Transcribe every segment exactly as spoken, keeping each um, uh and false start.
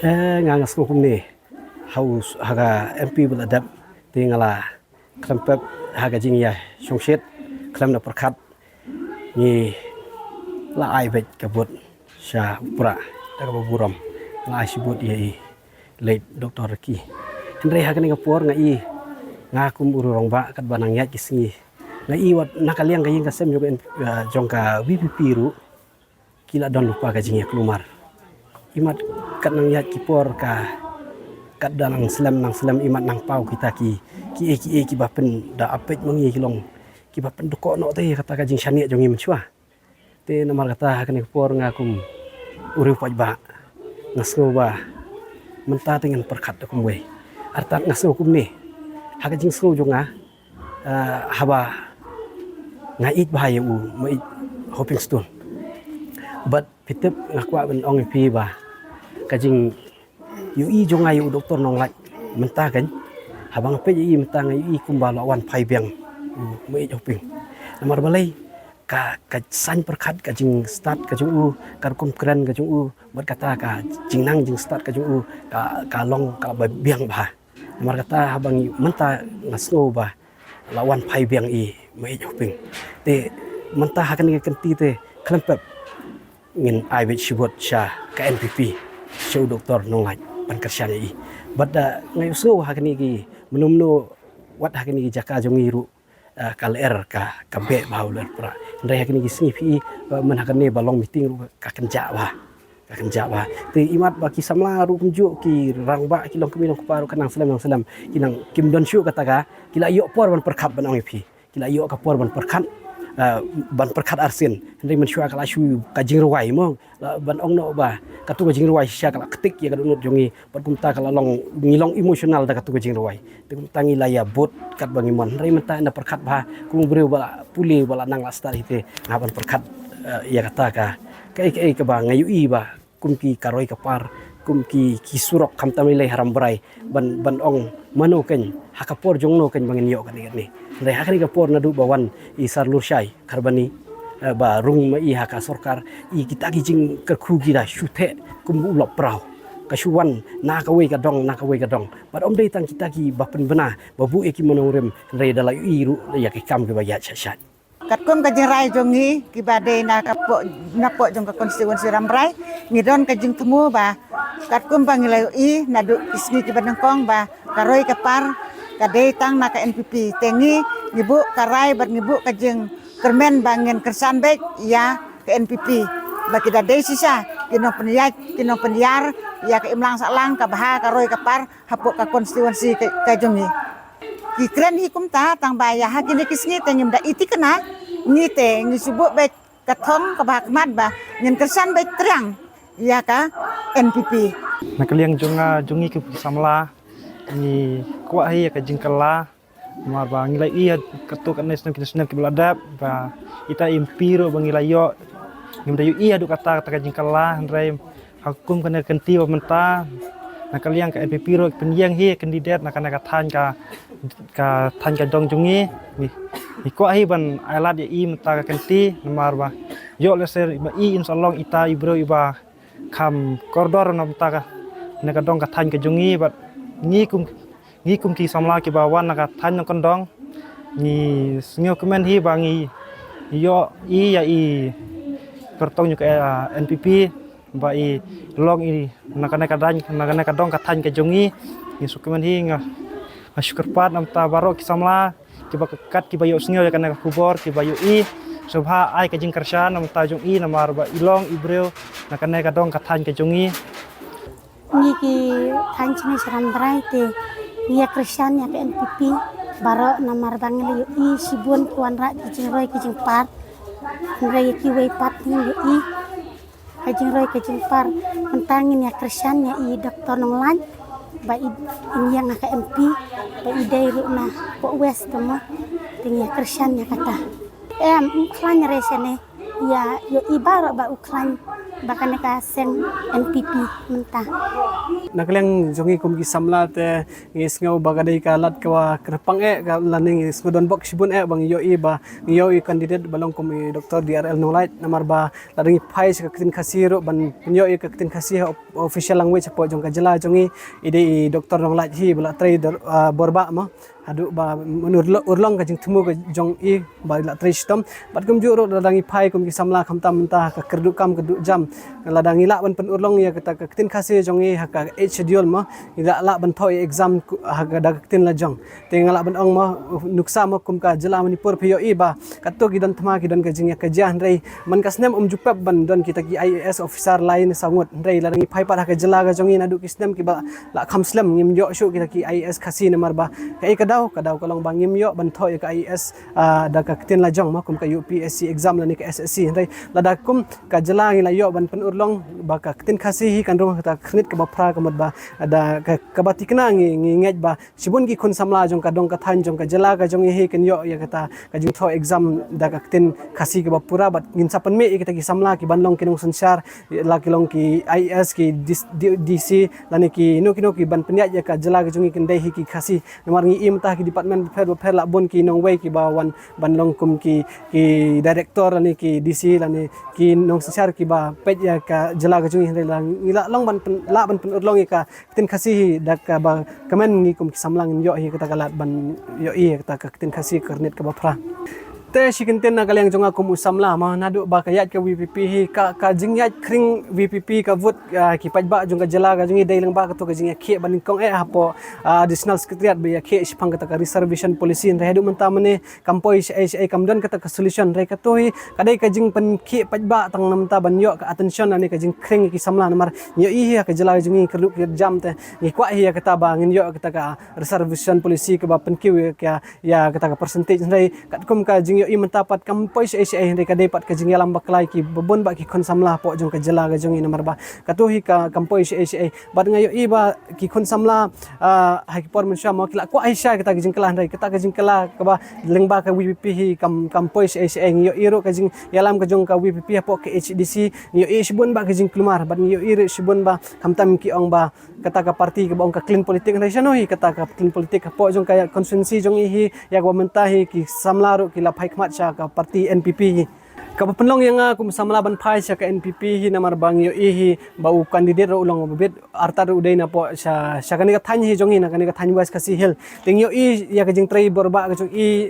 Eh, nga nga sngew kumne. Hau ha ka M P ba la dep te nga la khlem pep ha ka jingïa shongshit khlem na pyrkhat ngi la ai beit ka vote sha u Prah da kaba burom la ai shi vote ïa i late Doctor Ricky. Hynrei ha kane ka por nga i nga kum u rangbah katba nang ïaid ki sngi nga i wat na ka liang ka ïing ka sem jong ka, jong ka V P P ruh ki la don lypa ka jingïaklumar. Imat kat nang ïaid ki por ka kat da nang slem nang slem imat nang paw kita ki ki e ki e ki ba pyn da apet mangi ki long ki ba pyn dukok nok te kata ka jingshaniah jong i mynshuwa. Te namar kata ha kane ka por nga kum u riewpaidbah nga sngew ba mynta te ngan pyrkhat da kumwei. Artat nga sngew kumne ha ka jingsngew jong nga. Ah, haba nga ïeit bha ïa u ma ïeit Hoping Stone. Bad phi tip nga kwah ban ong ïa phi ba ka jingïohi jong nga ïa u Doctor Nonglait mynta kan haba nga peit ïa i mynta nga ïohi kumba la wan phai biang u ma ïeit Hoping. Namar balei ka ka sain pyrkhat ka jingstad ka jong u ka rukom kren ka jong u bad kata ka jingnang jingstad ka jong u ka ka long ka ba biang bha. Namar kata haba ngi mynta nga sngew ba la wan phai biang i ma ïeit Hoping. Te mynta ha kane ka kynti te khlem pep ngin ai beit shi vote sha ka N P P sha u Doctor Nonglait ban kyrshan ïa i. Bad da nga ïohsngew ha kane ki mano mano wat ha kane ki jaka jong i ruh ah, ka lyer ka ka beh bha u lyer Prah. Hynrei ha kane ki sngi phi i ah, man ha kane ba long meeting ruh ka kynjah bha. Ka kynjah bha. Te imat ba ki samla ruh kumjuh ki rangbah ki long kmie long kpa ruh ka nang slem nang slem ki nang kim don shuh kata ka ki la ïoh por ban pyrkhat ban ong ïa phi. Ki la ïoh ka por ban pyrkhat ah, ban pyrkhat arsien. Hynrei mynshuwa ka la shu ka jingrwai mo la ban ong noh ba katu ka jingrwai shisha ka la ktik ïa ka dohnud jong ngi bad kumta ka la long ngi long emotional da katu ka jingrwai. Te kumta ngi la ïa bud katba ngi mon hynrei mynta na pyrkhat bha kum u briew ba la pule ba la nang la stad hi te nga ban pyrkhat eh, ïa kata ka kaei kaei kaba nga ïohi ba kum ki ka roi ka par kum ki ki surok khamtam lei ha Rambrai ban ban ong mano kan ha ka por jong no kan ba ngin ïoh kane kane. Hynrei ha kane ka por naduh ba wan i Sir Lurshai Kharbani eh, ba rung ma i ha ka sorkar i kita ki jingkyrkhu ki da shu theh kum u lop prau ka shu wan na kawei ka dong na kawei ka dong bad ym dei tang kita ki ba pynbna ba buh ïa ki nongrim hynrei da la ïohi ruh ïa ki kam kiba ïaid shat shat. Katkum ka jingrai jong ngi kiba dei na ka pdeng na pdeng jong ka konstituensi Rambrai ngi don ka jingthmu ba katkum ba ngi la ïohi naduh ki sngi kiba nyngkong ba ka roi ka par ka dei tang na ka N P P te ngi ngi buh ka rai bad ngi buh ka jingkyrmen ba ngin kyrshan beit ïa ka N P P ba ki da dei shisha ki nongpynïaid ki nongpynïar ïa ka imlang sahlang ka bha ka roi ka par hapoh ka konstituensi ka, ka jong ngi. Ki kren hi kumta tang ba ïa ha kine ki sngi te ngim da ïa thikna ngi te ngi shu buh beit ka thong kaba ha khmat ba ngin kyrshan beit triang ïa ka N P P. Na ka liang jong nga jong ngi ki samla ngi kwah hi ïa ka jingkylla. Namar ba ngi la ïohi katto katne snem kine snem kiba la dep ba ita M P ruh ba ngi la ïoh ngim da ïohi haduh kata kata ka jingkylla hynrei ha kum kane ka kynti ba mynta na ka liang ka N P P ruh pynïeng hi candidate na kane ka thaiñ ka ka thaiñ ka dong jong ngi. Ngi kwah hi ban ai lad ïa i mynta ka kynti namar ba ïoh lehse ba i in sa long ita i briew iba kham kordor na mynta ka na ka dong ka thaiñ ka jong ngi bad ngi kum ngi kum ki samla kiba wan na ka thaiñ nongkyndong ngi sngewkmen hi ba ngi ïoh i ïa i kyrtong ïa ka N P P ba i long i na kane ka daiñ na kane ka dong ka thaiñ ka jong ngi. Ngi sngewkmen hi nga nga shu kyrpad na mynta baroh ki samla kiba kat kiba ïohsngew ïa kane ka khubor kiba ïohi sngewbha ai ka jingkyrshan na mynta jong i namar ba i long i briew na kane ka dong ka thaiñ ka jong ngi. Ngi ki thaiñ chini Rambrai te ngi ïa kyrshan ïa ka N P P baroh namar ba ngi la ïohi shibun ki wanrah ki jingroi ki jingpar. Hynrei ïa kiwei pat ngi ïohi ka jingroi ka jingpar mynta ngin ïa kyrshan ïa i Doctor Nonglait ba i ïeng ha ka M P ba i dei ruh na poh West te mo te ngi ïa kyrshan ïa kata. Em, u khlaiñ re shane ïa ïohi baroh ba u khlaiñ ba kane ka seng N P P mynta. Na ka liang jong ngi kum ki samla te ngi sngew ba ka dei ka lad ka wa kyrpang eh ka lane ngi sngew don bok shibun eh ba ngi ïohi ba ngi ïohi candidate ba long kum i Doctor D R L Nonglait namar ba lada ngi phai sha ka ktien Khasi ruh ban pynïoh ïa ka ktien Khasi ha official language hapoh jong ka jylla jong ngi i dei i Doctor Nonglait hi ba la trei bor ba ma haduh ba urlong ka jingthmu ka jong i ba la trei shitom. Bad kumjuh ruh lada ngi phai kum ki samla khamtam mynta ka kyrduh kam kyrduh jam lada ngi lah ban pynurlong ïa kata ka ktien Khasi jong i ha ka eighth schedule ma ngi lah lah ban thoh ïa exam ha ka da ka ktien la jong. Te nga lah ban ong ma nuksa ma kum ka jylla Manipur phi ïohi ba katto ki don thma ki don ka jingïakajia hynrei man ka snem um ju pep ban don kita ki I A S officer lai ne saw ngut hynrei lada ngi phai pat ha ka jylla ka jong i naduh ki snem ki ba lah kham slem ngim ïoh shuh kita ki I A S Khasi namar ba ka i ka daw ka daw ka long ba ngim ïoh ban thoh ïa ka I A S da ka ktien la jong ma kum ka U P S C exam lane ka S S C hynrei lada kum ka jylla ngi la ïoh ban pynurlong ba ka ktien Khasi hi kan rung kata khynit kaba phra ka mut ba da ka kaba tikna ngi ngi ngeit ba shibun ki khun samla jong ka dong ka thaiñ jong ka jylla ka jong i hi kan ïoh ïa kata ka jingthoh exam da ka ktien Khasi kaba pura bad ngin sa pynmih ïa kita ki samla ki ban long ki nongsynshar la ki long ki I A S ki D C lane ki no ki no ki ban pynïaid ïa ka jylla ka jong i kan dei hi ki Khasi namar ngi i mynta ki department bapher bapher la bun ki nongwei ki ba wan ban long kum ki ki director lane ki D C lane ki nongsynshar ki ba peit ïa ka jylla ka jong i hynrei la ngi la long ban lah ban pynurlong ïa ka ktien Khasi hi da kaba kmen ngi kum ki samla ngin ïoh hi kata ka lad ban ïoh hi kata ka ktien Khasi ka rnit kaba phra. Te shi kyntien na ka liang jong nga kum u samla ma naduh ba ka ïaid ka V P P hi ka ka jingïaid khring V P P ka vote ki paidbah jong ka jylla ka jong i dei lyngba kato ka jingïakhih ba nyngkong eh hapoh Additional Secretariat ba ïakhih shaphang kata ka reservation policy hynrei haduh mynta mynne kam poi shaei shaei kam don kata ka solution hynrei kato hi ka dei ka jingpynkhih paidbah tang namta ban ïoh ka attention lane ka jingkhring ki samla namar ngi ïohi hi ha ka jylla jong ngi kyrduh kyrjam te ngi kwah hi ïa kata ba ngin ïoh kata ka reservation policy kaba pynkiew ïa ka ïa kata ka percentage hynrei katkum ka jingïohi mynta pat kam poi shaei shaei hynrei ka dei pat ka jingïalam bakla ïa ki babun ba ki khun samla hapoh jong ka jylla ka jong ngi namar ba kato hi ka kam poi shaei shaei bad nga ïohi ba ki khun samla ha ki por mynshuwa mo ki la kwah hi sha kata ka jingkylla hynrei kata ka jingkylla kaba lyngba ka V P P hi kam kam poi shaei shaei ngi ïohi ruh ka jingïalam ka jong ka V P P hapoh ka H D C ngi ïohi shibun ba ka jingkulmar bad ngi ïohi ruh shibun ba khamtam ki ong ba kata ka party kaba ong ka clean politik hynrei shano hi kata ka clean politik hapoh jong ka constituency jong i hi ïa kaba mynta hi ki samla ruh ki la phai khmat sha ka party N P P hi. Kaba pynlong ïa nga kum samla ban phai sha ka N P P hi namar ba ngi ïohi hi ba u candidate ruh u long uba bit artat ruh u dei napoh sha sha kane ka thaiñ hi jong i na kane ka thaiñ West Khasi Hills. Te ngi ïohi ïa ka jingtrei bor ba ka jong i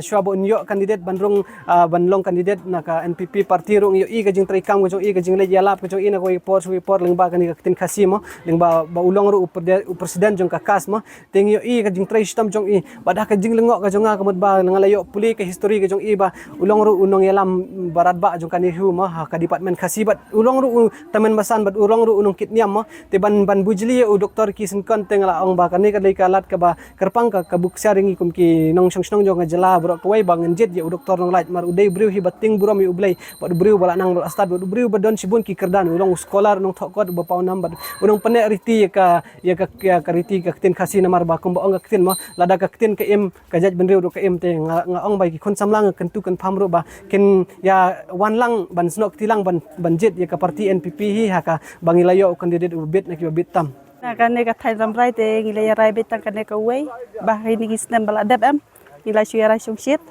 shuwa ba un ïoh candidate ban rung ban long candidate na ka N P P party ruh ngi ïohi ka jingtrei kam ka jong i ka jingleit ïalap ka jong i na kawei por sha kawei por lyngba kane ka ktien Khasi mo lyngba ba u long ruh u president jong ka KAS mo. Te ngi ïohi ka jingtrei shitom jong i bad ha ka jinglyngngoh ka jong nga ka mut ba nga la ïoh pule ka history ka jong i ba u long ruh u nongïalam barat ba jong ka NEHU mo ha ka department Khasi bad u long ruh u tymmen basan bad u long ruh u nongkit niam mo. Te ban ban bujli ïa u Doctor K Syngkon te nga la ong ba kane ka dei ka lad kaba kyrpang ka ka buk sia ïa ngi kum ki nongshong shnong jong ka jylla baroh kawei ba ngin jied ïa u Doctor Nonglait namar u dei u briew hi ba tieng burom ïa u Blei bad u briew ba la nang ruh stad bad u briew ba don shibun ki kyrdan u long u scholar u nongthoh kot uba paw nam bad u nongpyneh riti ïa ka ïa ka ïa ka riti ka ktien Khasi namar ba kumba ong ka ktien mo lada ka ktien ka im ka jaitbynriew ruh ka im te nga nga ong ba ki khun samla nga kyntu kynpham ruh ba kin ïa wan lang ban snoh kti lang ban ban jied ïa ka party N P P hi ha kaba ngi la ïoh u candidate uba bit na kiba bit tam. Na kane ka thaiñ Rambrai te ngi la ïarai beit tang kane kawei ba ha kine ki snem ba la dep em ngi la shu ïarai shongshit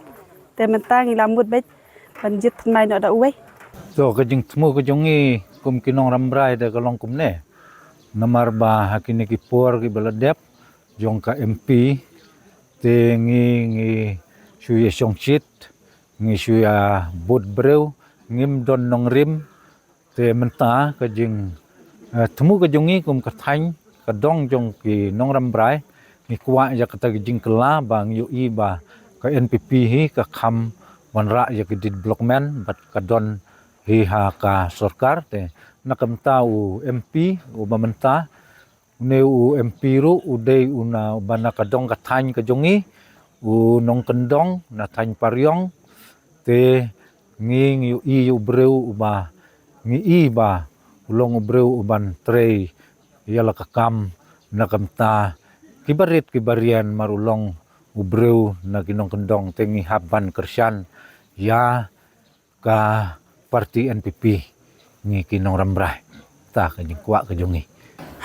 te mynta ngi la mut beit ban jied thymmai noh da uwei. To ka jingthmu ka jong ngi kum ki nong Rambrai da ka long kumne. Namar ba ha kine ki por kiba la dep jong ka M P te ngi ngi shu ïa shongshit ngi shu ïa bud briew ngim don nongrim. Te mynta ka jing thmu ka jong ngi kum ka thaiñ ka dong jong ki nong Rambrai ngi kwah ïa kata ka jingkylla ba ngi ïohi ba ka N P P hi ka kham wanrah ïa ka development bad ka don hi ha ka sorkar te na ka bynta u M P uba mynta une u M P ruh u dei una uba na ka dong ka thaiñ ka jong ngi u nongkyndong na thaiñ Pariong te ngi ngi ïohi u briew uba ngi i ba u long u briew uban trei ïa la ka kam na ka bynta kiba rit kiba rian mar u long u briew na ki nongkyndong te ngi hap ban kyrshan ïa ka party N P P Ngi ki nong Rambrai, ta ka jingkwah ka jong ngi.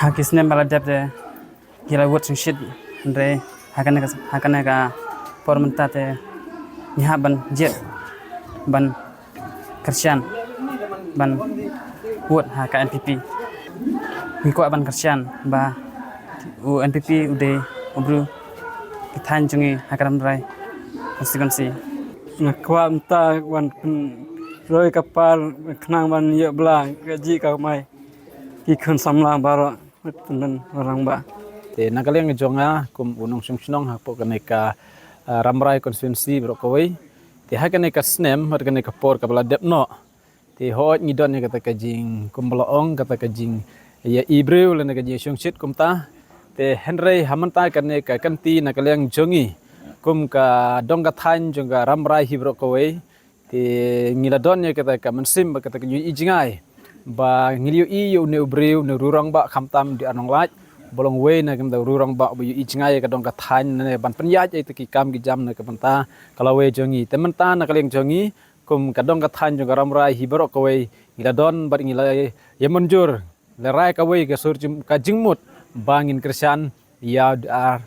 Ha ki snem ba la dep te ki la wut sngewsih, hynrei ha kane ka, ha kane ka por mynta te ngi hap ban jied ban kyrshan ban wut ha ka N P P. Ngi kwah ban kyrshan ba u N P P u dei u briew ki thaiñ jong ngi ha ka Rambrai constituency. Nga kwah mynta ban roi ka par khnang ban ïoh bla ka jingkyrmen ki khun samla baroh. Te na ka liang jong nga kum u nongshong shnong hapoh kane ka, ah, Rambrai constituency baroh kawei. Te ha kane ka snem, ha kane ka por kaba la dep noh, te hooid ngi don ïa kata ka jing, kum ba la ong, kata ka jingïaibriew lane ka jingshongshit kumta. Te hynrei ha mynta kane ka kynti na ka liang jong ngi kum ka dong ka thaiñ jong ka Rambrai hi baroh kawei, te ngi la don ïa kata ka mynsiem bad kata ka jingïohi jngai ba ngi la ïohi ïa une u briew, une u rangbah, khamtam u D R Nonglait, ba long uwei na ki bynta u rangbah ba ïohi jngai ïa ka dong ka thaiñ ne ban pynïaid ïa kita ki kam ki jam na ka bynta ka lawei jong ngi. Te mynta na ka liang jong ngi kum ka dong ka thaiñ jong ka Rambrai hi baroh kawei, ngi la don bad ngi la ïa mynjur, la rai kawei ka sur jing, ka jingmut ba ngin kyrshan ïa u D R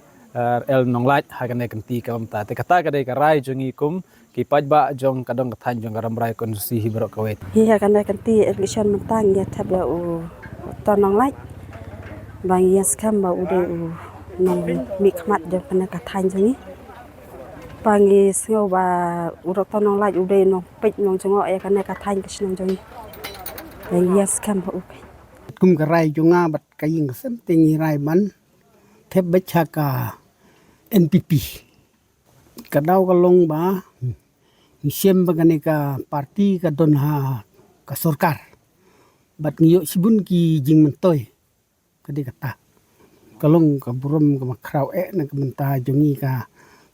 L Nonglait ha kane ka kynti kaba mynta. Te kata ka dei ka rai jong ngi kum ki paidbah jong ka dong ka thaiñ jong ka Rambrai constituency hi baroh kawei. Hi ha kane ka kynti election mynta ngi ïa thep ïa u Doctor Nonglait ba ngi ïa skhem ba u dei u nongmihkhmat jong kane ka thaiñ jong ngi. Ba ngi sngew ba u Doctor Nonglait u dei nongpeit nongjngoh ïa kane ka thaiñ ka shnong jong ngi. Ba ngi ïa skhem ba u. Kum ka rai jong nga bad ka ïing ka sem te ngi rai ban thep beit ha ka N P P. Ka daw ka long ba ngi shem ba kane ka parti ka don ha ka sorkar bad ngi ïoh shibun ki jingmyntoi. Ka dei kata ka long ka burom kaba khraw eh na ka bynta jong ngi ka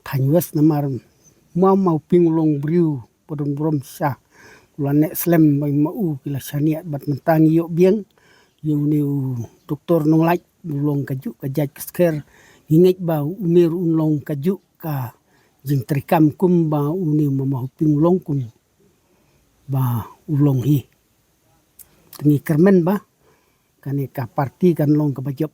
thaiñ West, namar ma ma u Ping u long briew ba don burom shisha. U la neh slem ba ma u ki la shaniah bad mynta ngi ïoh biang ïa une u Doctor Nonglait, u long kajuh ka jait ka skhem. Ngi ngeit ba u Mir un long kajuh ka jingtrei kam kum ba une u Mama u Ping u long kum ba u long hi. Te ngi kyrmen ba kane ka parti kan long kaba jop.